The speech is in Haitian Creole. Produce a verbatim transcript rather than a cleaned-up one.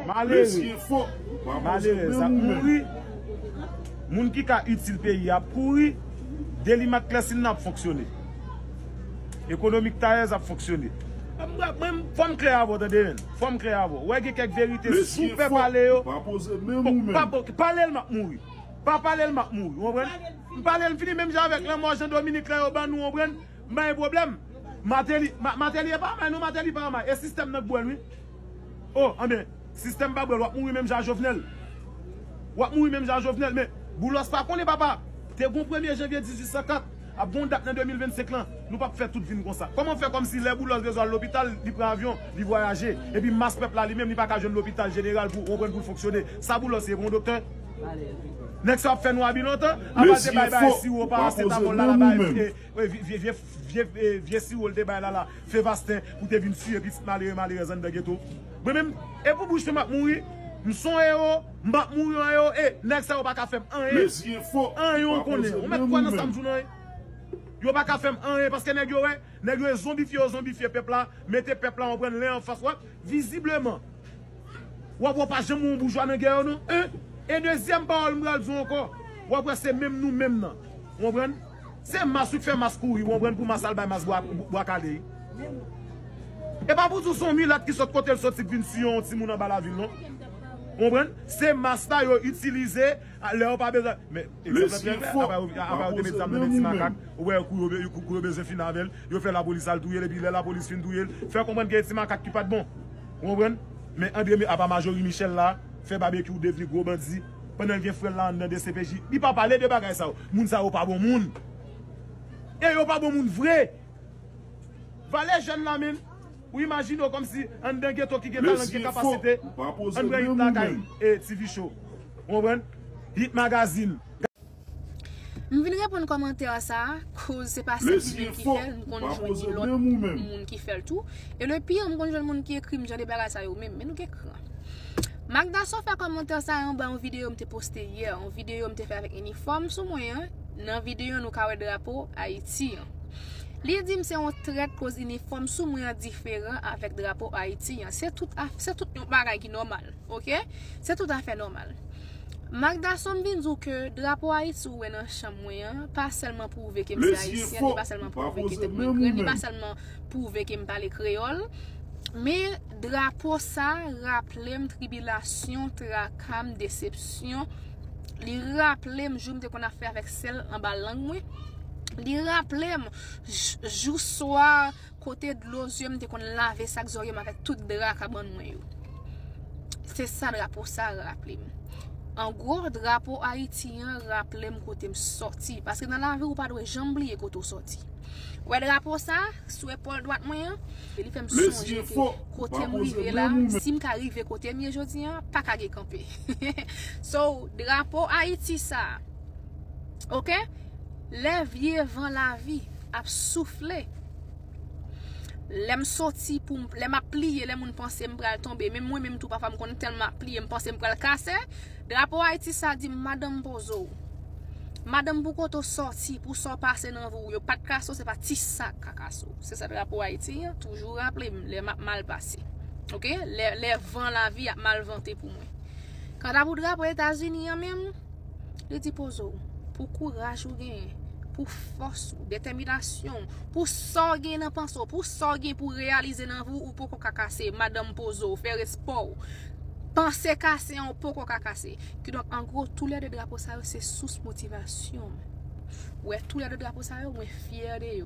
Malere, malerèz ap mouri. Moun ki ka itil peyi ap kouri. Delimak klèsin nan ap fonksyone. Ekonomik tayèz ap fonksyone. Mwen, fò m klè avè w, tande, men. Fò m klè avè w. Wè, gen kèk verite sou pèp ale yo. Pa, pa, pale l, m ap mouri. Pa pale l, m ap mouri. Ou konprann? M pale l, m fini menm jan avèk lanmò Jan Dominik la yo ban nou, ou konprann? M pa gen pwoblèm. Mateli, Ma- Mateli e pa anmay, non, Mateli pa anmay. E sistèm nan k bwè l, wi. O, anben, sistèm pa bwè l, w ap mouri menm jan a Jovenel. W ap mouri menm jan a Jovenel, men Boulos pa konnen, papa. Te gon premye janvye dizuit san kat, ap gon dat nan de mil vennsenk lan, nou p ap fè tout vin konsa. Kòman w fè kòmsi lè Boulos bezwen al lopital, li pran avyon, li vwayaje, epi mas pèp la li menm, li pa ka jwenn lopital jeneral pou, ou konprann, pou l fonksyone? Sa Boulos ye, bon doktè? Nèg sa ap fè nou abi lontan, apa l te bay, bay siwo parasetamòl la, la bay, e, e, vye, vye, vye, vye, e, vye siwo l te bay la, la, Fevasten, pou te vin tiye pitit malere, malerèz anndan geto. Mwen menm, e pou bouch mwen m ap mouri, m s on ewo, m p ap mouri an ewo, e, nèg sa yo pa ka fè m anyen. Anyen yo konnen, ou mèt kwè nan sa m di w nan, yo pa ka fè m anyen, paske nèg yo wè, nèg yo e zonbifye, yo zonbifye pèp la, mete pèp la, ou konprann, len anfas, wè, vizibleman. W ap wè w pa janm wè yon boujwa nan gè yo non. En. E dezyèm pawòl m pral di w ankò. W ap wè se menm nou menm nan. Ou konprann? Se mas wi k fè mas kouri, ou konprann, pou mas al bay mas bwa, bwa kale. E pa pou di w se yon milat ki sot kote l soti k vin tiye yon timoun anba lavil non. Ou konprann? Se mas la yo itilize, a, lè yo pa bezwen. Men, egzanp lan trè klè, apa yo, apa yo te met zam nan men ti makak, ou wè kou yo, be- kou, kou yo bezwen fini avè l, yo fè lapolis al touye l, epi lè lapolis fin touye l, fè konprann gen ti makak ki pa t bon. Ou konprann? Men André, apa Majorie Michel la, fè Babekyou devni gwo bandi, pandan l gen frè l la anndan D C P J, li pa pale de bagay sa yo. Moun sa yo pa bon moun. E yo pa bon moun vre. Valè jèn la menm, ou imajine w kòmsi anndan geto ki gen talan, ki gen kapasite, ann pran hit la kay, e, T V Show. Ou konprann? Hit Magazine. M vin reponn kòmantè sa a, koz se pa sèl li menm ki fè l, m konn jwenn ni lòt moun ki fè l tou. E le pire, m konn jwenn moun ki ekri m jan de bagay sa yo menm, men nou gen kran. Magda Son fè kòmantè sa a anba yon videyo m te poste yè, yon videyo m te fè avèk inifòm sou mwen an. Nan videyo, nou ka wè drapo Ayiti an. Li di m se yon trèt koz inifòm sou mwen an diferan avèk drapo Ayiti an. Se tout, se tout yon bagay ki nòmal. Ok? Se tout afè nòmal. Magda Son vin di w ke drapo Ayiti ou wè nan chanm mwen an, pa sèlman pwouve ke m se ayisyen, li pa sèlman pwouve ke tèt mwen grenn, li pa sèlman pwouve ke m pale kreyòl, men drapo sa raple m tribilasyon, traka m, desepsyon. Li raple m jou m te konn ap fè avèk sèl anba lang mwen. Li raple m jou swa kote dlo zye m te konn lave sak zòrye m avèk tout dra kabann mwen yo. Se sa drapo sa raple m. An gwo, drapo Ayiti an raple m kote m sòti. Paske nan lavi, ou pa dwe janm bliye kote w sòti. Wè drapo sa, sou epòl dwat mwen an, e li fè m sonje ke kote m rive la, si m ka rive kote m ye jodi an, pa ka gen kanpe. So, drapo Ayiti sa, ok? Lè vye van lavi ap soufle, lè m soti pou m, lè m ap pliye, lè moun panse m pral tonbe, menm mwen menm tou pafwa m konn tèlman ap pliye, m panse m pral kase, drapo Ayiti sa di m, madanm poze w. Madanm pou kote w sòti, pou sa w pase nan vi w, yo pa t kase w, se pa ti sa k ka kase w. Se sa drapo Ayiti an toujou raple m lè m ap mal pase. Ok? Lè, lè van lavi ap mal vante pou mwen. Kanta pou drapo Etazini an menm, li di poze w, pou kouraj ou genyen, pou fòs ou, detèminasyon w, pou sa w gen nan panse w, pou sa w gen pou reyalize nan vi w, ou poko ka kase, madanm poze w, fè respè w. Panse kase an, ou poko ka kase. Kidonk, an gwo, toulède drapo sa yo se sous motivasyon m. Ou wè, toulède drapo sa yo, mwen fyè de yo.